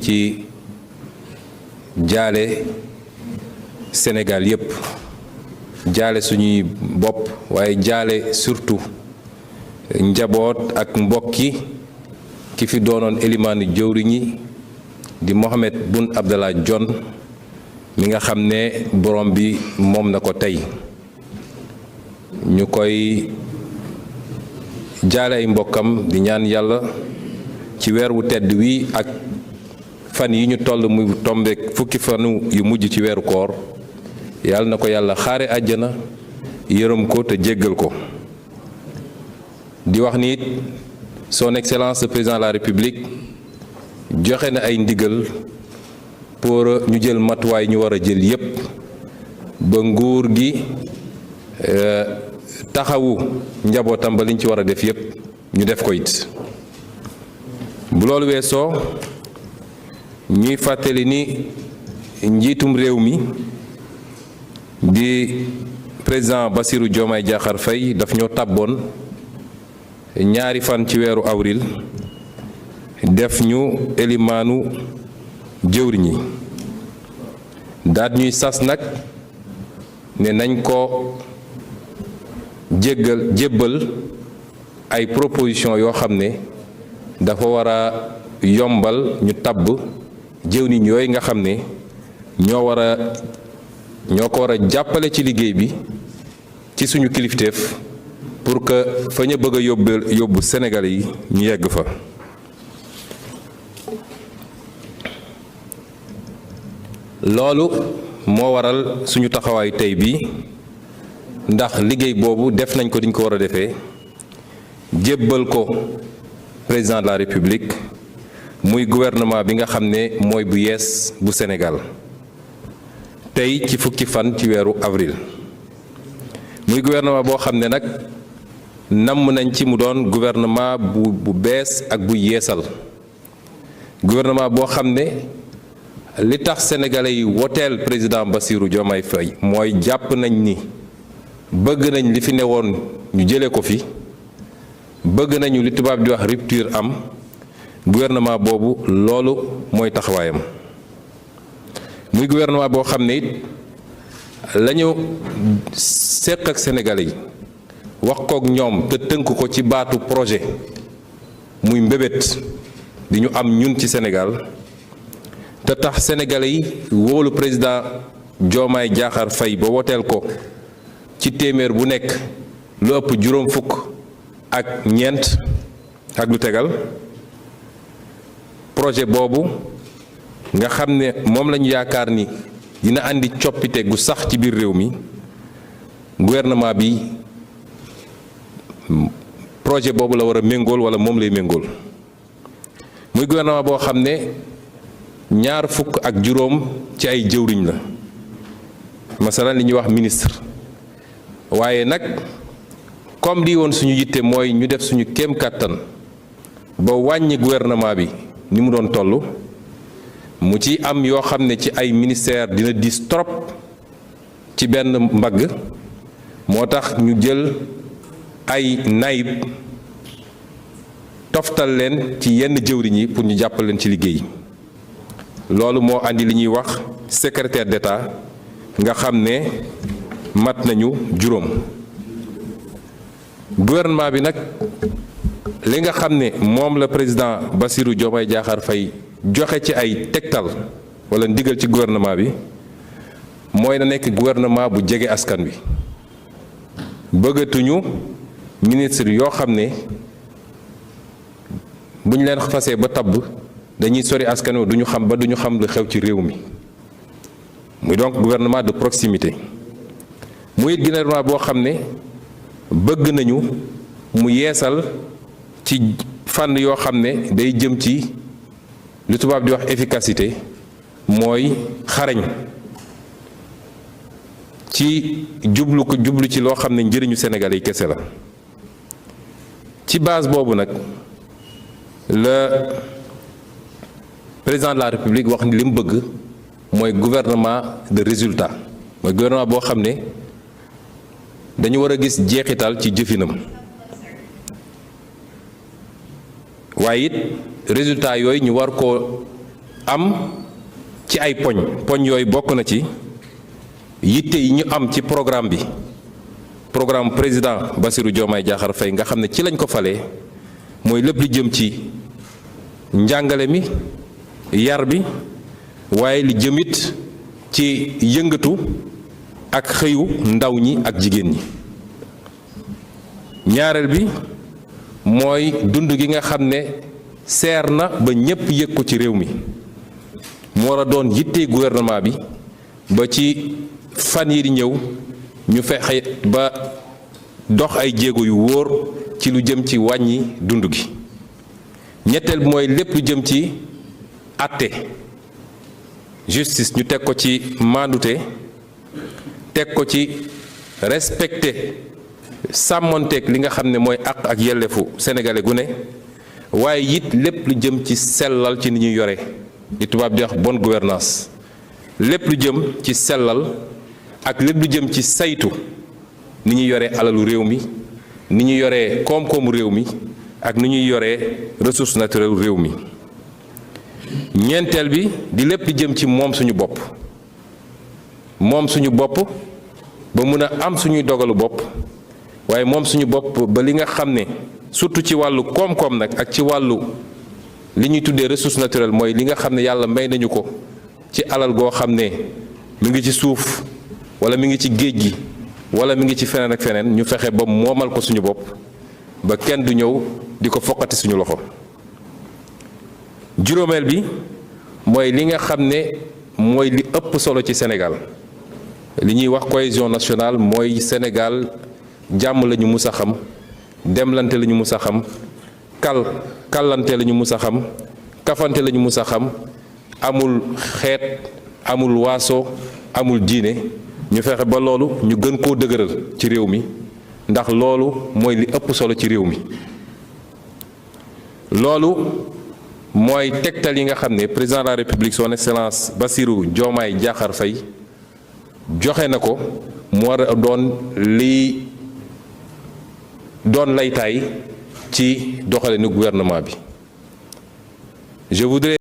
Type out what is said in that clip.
ci jaale Sénégal yépp jaale suñuy bopp waaye jaale surtout njaboot ak mbokki ki fi doonoon élimaanu jëwriñi di Mohamed Boun Abdallah Dionne mi nga xam ne borom bi moom na ko tey ñu koy jaale ay mbokkam di ñaan yàlla ci weer wu tedd wi ak fan yi ñu toll muy tombeek fukki fanu yu mujj ci weeru koor yàlla na ko yàlla xaare àjjana yërëm ko te jéggal ko di wax ni it son excellence le président de la république joxe na ay ndigal pour ñu jël matuwaay ñu war a jël yépp ba nguur gi taxawu njabootam ba liñ ci war a def yépp ñu def ko it bu loolu weesoo ñuy fàttali ni njiitum réew mi di président Bassirou Diomaye Diakhar Faye daf ñoo tàbboon ñaari fan ci weeru avril def ñu élimaanu jëwriñ yi daat ñuy sas nag ne nañ ko jébbal ay proposition yoo xam ne dafa war a yombal ñu tabb jëwriñ yooyu nga xam ne ñoo ko war a jàppale ci liggéey bi ci suñu kilifteef pour que fa ñu bëgg a yóbbu Sénégal yi ñu yegg fa loolu moo waral suñu taxawaayu tey bi ndax liggéey boobu def nañ ko diñ ko war a defee jébbal ko président de la République muy gouvernement bi nga xam ne mooy bu yees bu Sénégal tey ci fukki fan ci weeru avril muy gouvernement boo xam ne nag namm nañ ci mu doon gouvernement bu bees ak bu yeesal gouvernement boo xam ne li tax sénégalais yi woteel président Bassirou Diomaye Faye mooy jàpp nañ ni bëgg nañ li fi newoon ñu jëlee ko fi bëgg nañu li tubaab di wax rupture am gouvernement boobu loolu mooy taxawaayam muy gouvernement boo xam ne it la ñu seq ak sénégalais yi wax kook ñoom te tënk ko ci baatu projet muy mbébét di ñu am ñun ci Sénégal te tax sénégalais yi wóolu président Diomaye Diakhar Faye ba woteel ko ci téeméer bu nekk lu ëpp juróom fukk ak ñeent ak lu tegal projet boobu nga xam ne moom lañu yaakaar ni dina andi coppite gu sax ci biir réew mi gouvernement bi projet boobu la war a méngool wala moom lay méngool muy gouvernement boo xam ne ñaar fukk ak juróom ci ay jëwriñ la masalan li ñuy wax ministre waaye nag comme di woon suñu yitte mooy ñu def suñu kéem kàttan ba wàññi gouvernement bi ni mu doon toll mu ci am yoo xam ne ci ay ministère dina diis trop ci benn mbagg moo tax ñu jël ay naayib toftal leen ci yenn jëwriñ yi pour ñu jàppal leen ci liggéey loolu moo andi li ñuy wax secrétaire d'État nga xam ne mat nañu juróom gouvernement bi nag li nga xam ne moom la président Bassirou Diomaye Diakhar Faye joxe ci ay tegtal wala ndigal ci gouvernement bi mooy na nekk gouvernement bu jege askan wi bëggatuñu ministre yoo xam ne bu ñu leen fasee ba tabb dañuy sori askan wi duñu xam lu xew ci réew mi muy donc gouvernement de proximité muy gouvernement boo xam ne bëgg nañu mu yeesal ci fànn yoo xam ne day jëm ci li tubaab di wax efficacité mooy xarañ ci jublu ci loo xam ne njëriñu Sénégal yi kese la ci base boobu nag le président de la République wax ni li mu bëgg mooy gouvernement de résultat mooy gouvernement boo xam ne dañu war a gis jeexital ci jëfinam waaye it résultat yooyu ñu war koo am ci ay poñ yooyu bokk na ci yitte yi ñu am ci programme bi, programme président Bassirou Diomaye Diakhar Faye nga xam ne ci lañ ko falee, mooy lépp li jëm ci njàngale mi, yar bi, waaye li jëmit ci yëngatu ak xëyu ndaw ñi ak jigéen ñi. ñaareel bi mooy dund gi nga xam ne seer na ba ñépp yëg ko ci réew mi, mu war a doon yitte gouvernement bi ba ci fan yi di ñëw ñu fexe ba dox ay jéego yu wóor ci lu jëm ci wàññi dund gi. ñetteel bi mooy lépp lu jëm ci àtte justice ñu teg ko ci maandute, teg ko ci respecté sàmmonteeg li nga xam ne mooy àq ak yelleefu sénégalais gu ne, waaye it lépp lu jëm ci sellal ci ni ñuy yore li tubaab di wax bonne gouvernance, lépp lu jëm ci sellal ak lépp lu jëm ci saytu ni ñuy yoree alalu réew mi, ni ñuy yoree koom-koomu réew mi ak ni ñuy yoree ressource naturelle réew mi. ñeenteel bi di lépp lu jëm ci moom suñu bopp ba mun a am suñuy dogalu bopp, waaye moom suñu bopp ba li nga xam ne surtout ci wàllu koom-koom nag ak ci wàllu li ñuy tuddee ressource naturelle, mooy li nga xam ne yàlla may nañu ko ci alal goo xam ne mi ngi ci suuf wala mi ngi ci géej gi wala mi ngi ci feneen ak feneen, ñu fexe ba moomal ko suñu bopp ba kenn du ñëw di ko foqati suñu loxo. juróomeel bi mooy li nga xam ne mooy li ëpp solo ci Sénégal, li ñuy wax cohésion nationale, mooy Sénégal jàmm la ñu mus a xam, demlante la ñu mus a xam, kallante la ñu mus a xam, kafante la ñu mus a xam, amul xeet, amul waaso, amul diine. ñu fexe ba loolu ñu gën koo dëgëral ci réew mi, ndax loolu mooy li ëpp solo ci réew mi. loolu mooy tegtal yi nga xam ne président de la République son excellence Bassirou Diomaye Diakhar Faye joxe na ko, mu war a doon li doon laytaay ci doxalinu gouvernement bi. Je voudrais